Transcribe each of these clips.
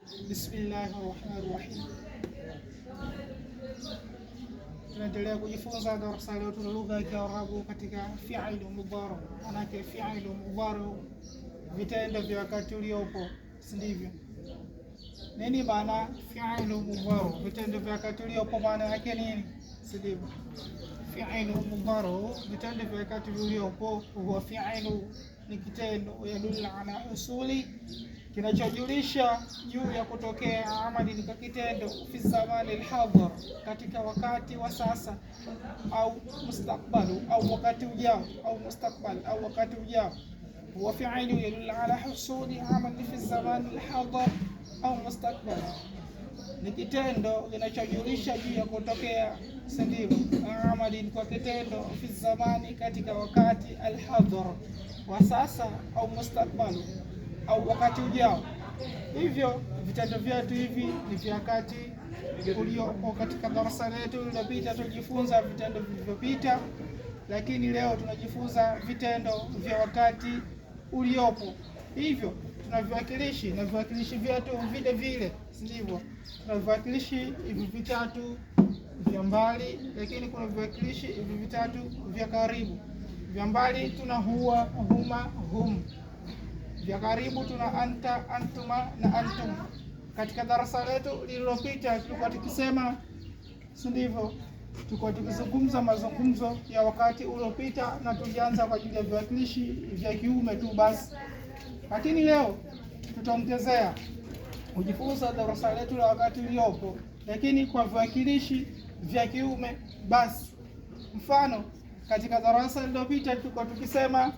Bismillahi rahmani rahim. Tunaendelea kujifunza darasa letu la lugha ya Kiarabu katika fi'lu mudhari. Manake fi'lu mudhari, vitendo vya wakati uliopo, si ndivyo? Nini maana fi'lu mudhari? Vitendo vya wakati uliopo maana yake nini? Si ndivyo? Fi'lu mudhari, vitendo vya wakati uliopo, huwa fi'lu ni kitendo, yadullu ala usuli, kinachojulisha juu ya kutokea amali ni kitendo, fi zamani alhadhar, katika wakati wa sasa, au mustakbalu, au wakati ujao, au mustakbal, au wakati ujao. Huwa fi'lu yadullu ala husuli amali fi zamani alhadhar au mustakbal, ni kitendo kinachojulisha juu ya kutokea, si ndivyo? Amali kwa kitendo, fi zamani, katika wakati, alhadhar, wa sasa, au mustakbalu, au wakati ujao. Hivyo vitendo vyetu hivi ni vya wakati uliopo. Katika darasa letu lililopita tulijifunza vitendo vilivyopita, lakini leo tunajifunza vitendo vya wakati uliopo. Hivyo tuna viwakilishi na viwakilishi vyetu vile vile, si ndivyo? Tuna viwakilishi hivi vitatu vya mbali, lakini kuna viwakilishi hivi vitatu vya karibu. Vya mbali tuna huwa, huma, hum. Vya karibu tuna anta, antuma na antum. Katika darasa letu lililopita tulikuwa tukisema, si ndivyo? Tulikuwa tukizungumza mazungumzo ya wakati uliopita na tulianza kwa ajili ya viwakilishi vya kiume tu basi, lakini leo tutaongezea kujifunza darasa letu la wakati uliopo, lakini kwa viwakilishi vya kiume basi. Mfano, katika darasa lililopita tulikuwa tukisema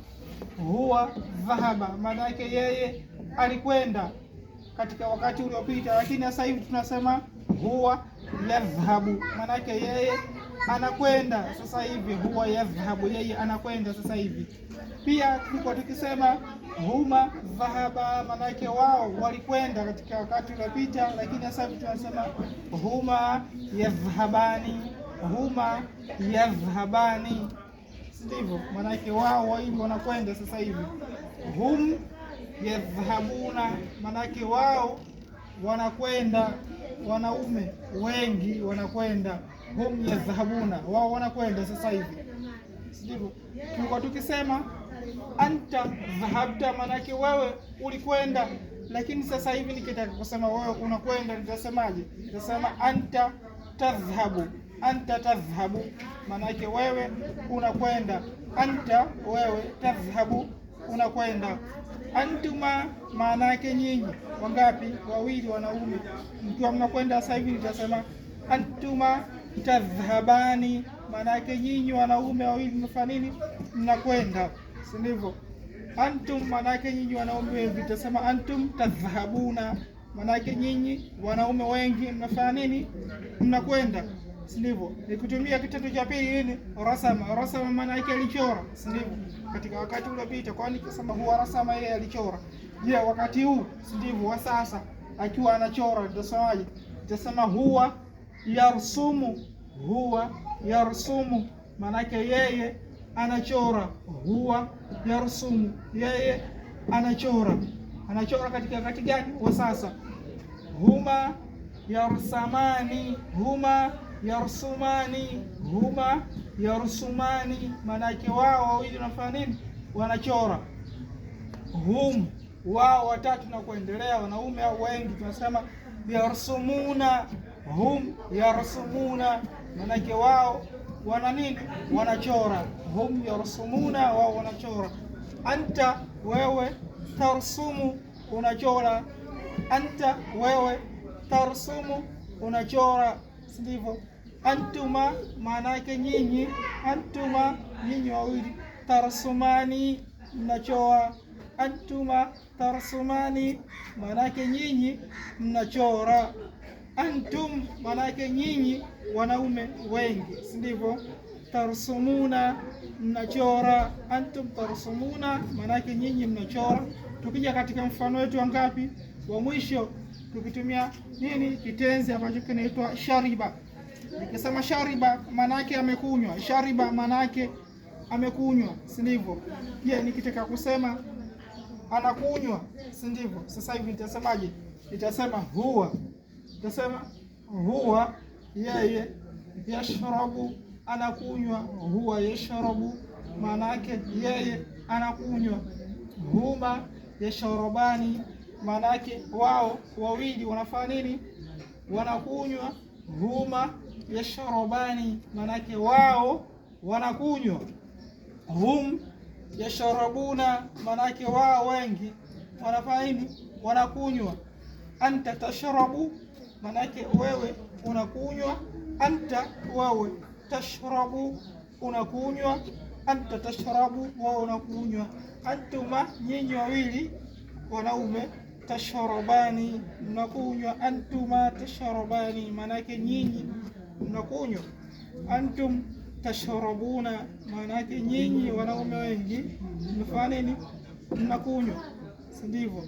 huwa dhahaba, maana yake yeye alikwenda katika wakati uliopita, lakini sasa hivi tunasema huwa yadhhabu, maana yake yeye anakwenda sasa hivi. Huwa yadhhabu, yeye anakwenda sasa hivi. Pia tulikuwa tukisema huma dhahaba, maana yake wao walikwenda katika wakati uliopita, lakini sasa hivi tunasema huma yadhhabani, huma yadhhabani, si ndivyo? Maana yake wao wawili wanakwenda sasa hivi. Hum yadhhabuna, maana yake wao wanakwenda, wanaume wengi wanakwenda. Hum yadhhabuna, wao wanakwenda sasa hivi, si ndivyo? Tulikuwa tukisema anta dhahabta, maanake wewe ulikwenda, lakini sasa hivi nikitaka kusema wewe unakwenda nitasemaje? Nitasema anta tadhhabu, anta tadhhabu, maanake wewe unakwenda. Anta wewe, tadhhabu unakwenda. Antuma maana yake nyinyi, wangapi? Wawili, wanaume. Mkiwa mnakwenda sasa hivi nitasema antuma tadhhabani, maana yake nyinyi wanaume wawili mnafanya nini? Mnakwenda, si ndivyo? Antum maana yake nyinyi wanaume wengi, tutasema antum tadhhabuna, maana yake nyinyi wanaume wengi mnafanya nini? Mnakwenda, si ndivyo? Nikutumia kitendo cha pili nini? Rasama. Rasama maana yake alichora, si ndivyo? Katika wakati uliopita, kwani nikisema huwa rasama, yeye alichora. Je, wakati huu, si ndivyo, wa sasa akiwa anachora tutasemaje? Tutasema huwa yarsumu, huwa yarsumu, maana yake yeye anachora. Huwa yarsumu, yeye anachora. Anachora katika wakati gani? Wa sasa. Huma yarsamani, huma yarsumani, huma yarsumani, maanake wao wawili wanafanya nini? Wanachora. Hum, wao watatu na kuendelea, wanaume au wengi, tunasema yarsumuna. Hum yarsumuna, maanake wao wana nini? Wanachora. Hum yarsumuna, wao wanachora. Anta, wewe, tarsumu, unachora. Anta, wewe, tarsumu, unachora, si ndivyo? Antuma maana yake nyinyi. Antuma nyinyi wawili. Tarsumani, mnachora. Antuma tarsumani, maana yake nyinyi mnachora. Antum maana yake nyinyi wanaume wengi, si ndivyo? Tarsumuna, mnachora. Antum tarsumuna maana yake nyinyi mnachora. Tukija katika mfano wetu wangapi wa mwisho, tukitumia nini kitenzi ambacho kinaitwa shariba. Nikisema shariba maana yake amekunywa. Shariba maana yake amekunywa, si ndivyo? Je, nikitaka kusema anakunywa, si ndivyo? Sasa hivi nitasemaje? Itasema huwa, itasema huwa yeye, yashrabu anakunywa, huwa yashrabu maana yake yeye anakunywa. Huma yashrabani maana yake wao wawili wanafanya nini? Wanakunywa. Huma yashrabani maana yake wao wanakunywa. Hum yashrabuna maana yake wao wengi wanafanya nini? Wanakunywa. Anta tashrabu maana yake wewe unakunywa. Anta wewe, tashrabu unakunywa. Anta tashrabu wewe unakunywa. Antuma nyinyi wawili wanaume, tashrabani mnakunywa. Antuma tashrabani maana yake nyinyi mnakunywa. Antum tashrabuna maana yake nyinyi wanaume wengi mnafanya nini? Mnakunywa, si ndivyo?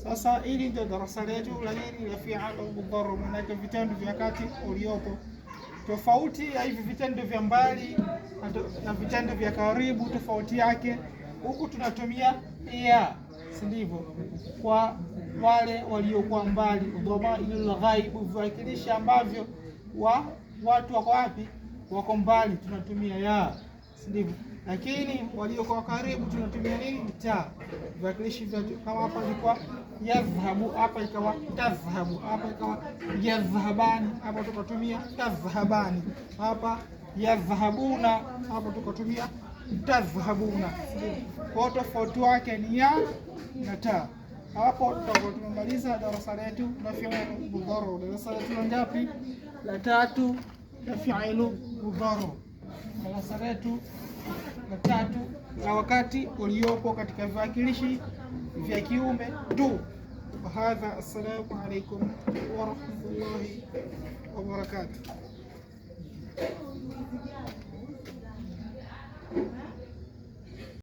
Sasa hili ndio darasa letu la nini, la fi'al mudhari, maana yake vitendo vya wakati uliopo. Tofauti ya hivi vitendo vya mbali na vitendo vya karibu, tofauti yake huku tunatumia ya, si ndivyo? Kwa wale waliokuwa mbali, dhamailul ghaib, viwakilishi ambavyo wa watu wako wapi? Wako mbali, tunatumia ya, si ndivyo? Lakini waliokuwa karibu tunatumia nini? Ta. Viwakilishi vya kama hapa ilikuwa yadhhabu, hapa ikawa tadhhabu, hapa ikawa yadhhabani, hapa tukatumia tadhhabani, hapa yadhhabuna, hapa tukatumia tadhhabuna. Kwa tofauti wake ni ya na ta. Hapo tutakuwa tumemaliza darasa letu la fi'lu mudhari. Darasa letu la ngapi? La tatu la fi'lu mudhari. Darasa letu la tatu la wakati uliopo katika viwakilishi vya kiume tu. Wahadha, assalamu alaikum warahmatullahi wabarakatuh.